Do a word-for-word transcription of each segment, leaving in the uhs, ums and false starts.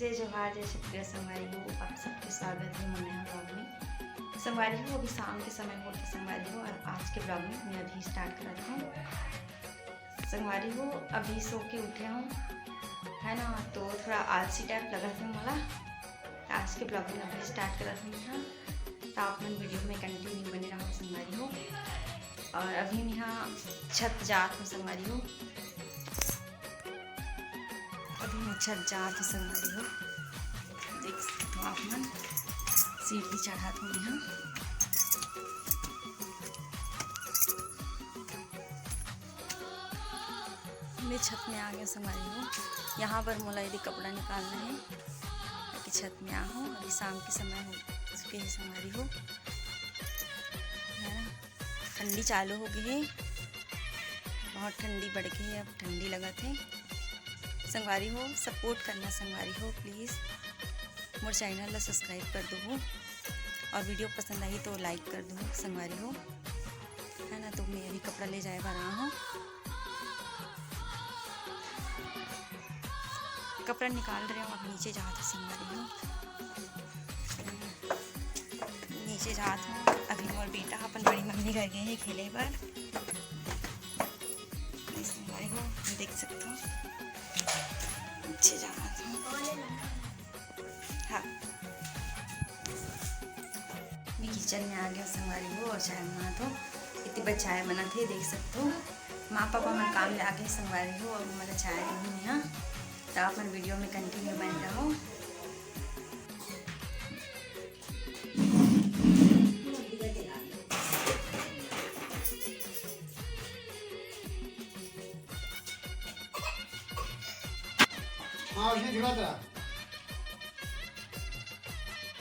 जय जोहार, जय छत्तीसगढ़ संगवारी हो, आप सबके स्वागत हे मोर नया vlog में। संगवारी हो, अभी शाम के समय होत हे संगवारी हो, और आज के vlog में मैं अभी start करत हूँ। संगवारी हो, अभी सो के उठे हूँ, है ना, तो थोड़ा आलसी type लगत हे मोला। आज के vlog में अभी start करत हूँ मैं, तो आप मन video में continue बने रहो संगवारी हो। और अभी मैं यहाँ छत जात हूँ संगवारी हो। अभी मैं छत जात हूँ संगवारी हो, देख सकते हो आप मन, सीढ़ी चढ़ात हूँ यहाँ। मैं छत में आ गया संगवारी हो। यहाँ पर मोला यदि कपड़ा निकालना है, ताकि छत में आ हूँ। अभी शाम के समय हो चुके हैं संगवारी हो, है ना। ठंडी चालू हो गई है, बहुत ठंडी बढ़ गई है, अब ठंडी लगत है। संगवारी हो, support करना संगवारी हो, please मोर channel ला subscribe कर दो और video पसंद आई तो like कर दो संगवारी हो, है ना। तो मैं अभी कपड़ा ले जाए बर आ हूँ। कपड़ा निकाल रहे हूँ, अब नीचे जात हूँ संगवारी हो, नीचे जात हूँ। अभी मोर बेटा अपन बड़ी मम्मी घर गए हैं खेले बर। संगवारी हो, देख सकते हो, नीचे जात हूँ। हाँ, मैं kitchen में आ गया संगवारी हो, और चाय बनात हूँ। इतनी बार चाय बनात हे, देख सकते हो। माँ पापा मन काम ले आगे संगवारी हो, और मोला चाय देही यहाँ। तो आप मन video में continue बने रहो। हाँ, उसने झुला था।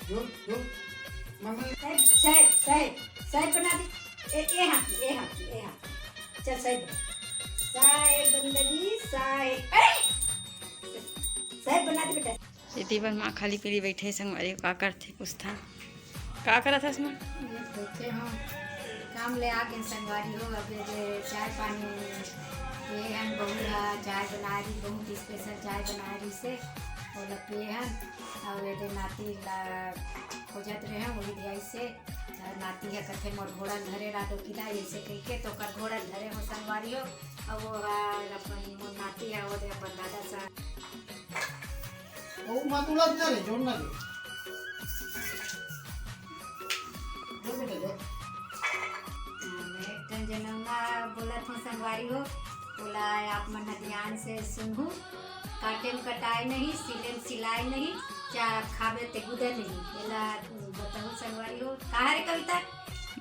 झूल, झूल। मंगल। साहेब, साहेब, साहेब, साहेब बना दे। ए, ए हाथ में, ए हाथ में, ए हाथ में। चल, साहेब बना। साहेब बंदगी, साहेब, ए! साहेब बना दे बेटा। एती बर माँ खाली पीली बैठे संगवारी, का करथे पूछथन। का करत हस माँ? ये बैठे हूँ, काम ले आ गए संगवारी हो। अब ये जे चाय पानी पिए हन, बहू ह चाय बनाए रही, बहुत special चाय बनाए रही से, ओला पिए हन। और ये जे नाती ला खोजत रहे हैं, वही दिया से, और नाती ह कथे मोर घोड़ा धरे रातो किदा, ऐसे कह के तो ओकर घोड़ा धरे हो संगवारी हो। और वो ह अपन मोर नाती ह, वो दे अपन दादा सा। वो मत उलझ ना रे, जोड़ ना दे। जोड़ बेटा, जोड़। मैं एक ठन जनौना बोलत हूँ संगवारी हो, बोला आप मन ह ध्यान से सुनहू। काटे में कटाए नहीं, सिले में सिलाए नहीं, चा खाबे ते गुदे नहीं। एला बताहू संगवारी हो, का हरे कविता?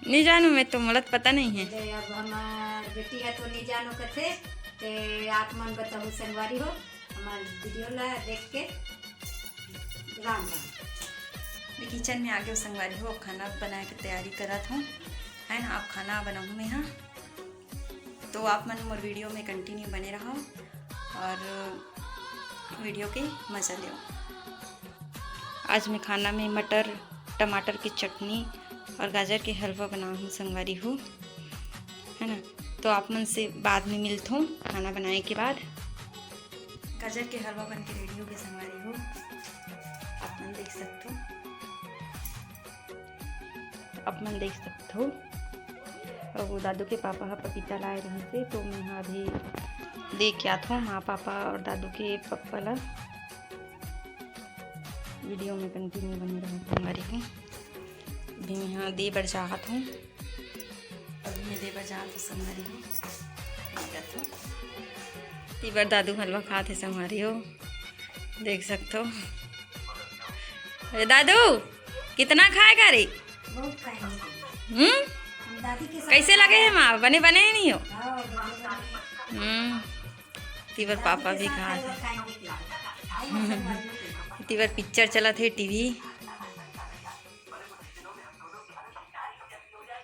नहीं जानू मैं तो, मोला तो पता नहीं है। अरे, अब हमार बेटी है तो नहीं जानो कथे, ते आप मन बताहू संगवारी हो। हमार video ला देख के राम राम। मैं kitchen में आगे संगवारी हो, अब खाना बनाए के तैयारी करत हूँ, है ना। अब खाना बनाऊँ मैं यहाँ, तो आप मन मोर video में continue बने रहो और video के मजा लेओ। आज मैं खाना में मटर, टमाटर की चटनी और गाजर के हलवा बनाऊँ संगवारी हो, है ना। तो आप मन से बाद में मिलथों खाना बनाए के बाद। गाजर के हलवा बन के ready हो गए संगवारी हो, आप मन देख सकथो, आप मन देख सकथो। और वो दादू के पापा ह पपीता लाए रहिस हे, तो मैं ह अभी दे के आथों माँ पापा और दादू के पप्पा ला। Video में continue बने रहो संगवारी हो। अभी मैं ह दे बर जात हूँ। अभी मैं दे बर जात हूँ संगवारी हो। देखत हो। ती बर दादू हलवा खात हे संगवारी हो। देख सकथो। अरे दादू, कितना खाएगा रे? बहुत खाएंगे। हम्म? हम दादी के साथ कैसे लगे हे माँ? बने, बने हे नहीं हो? हाँ, बने, बने। हम्म। ती बर पापा भी खात हे। ती बर picture चलत हे, TV।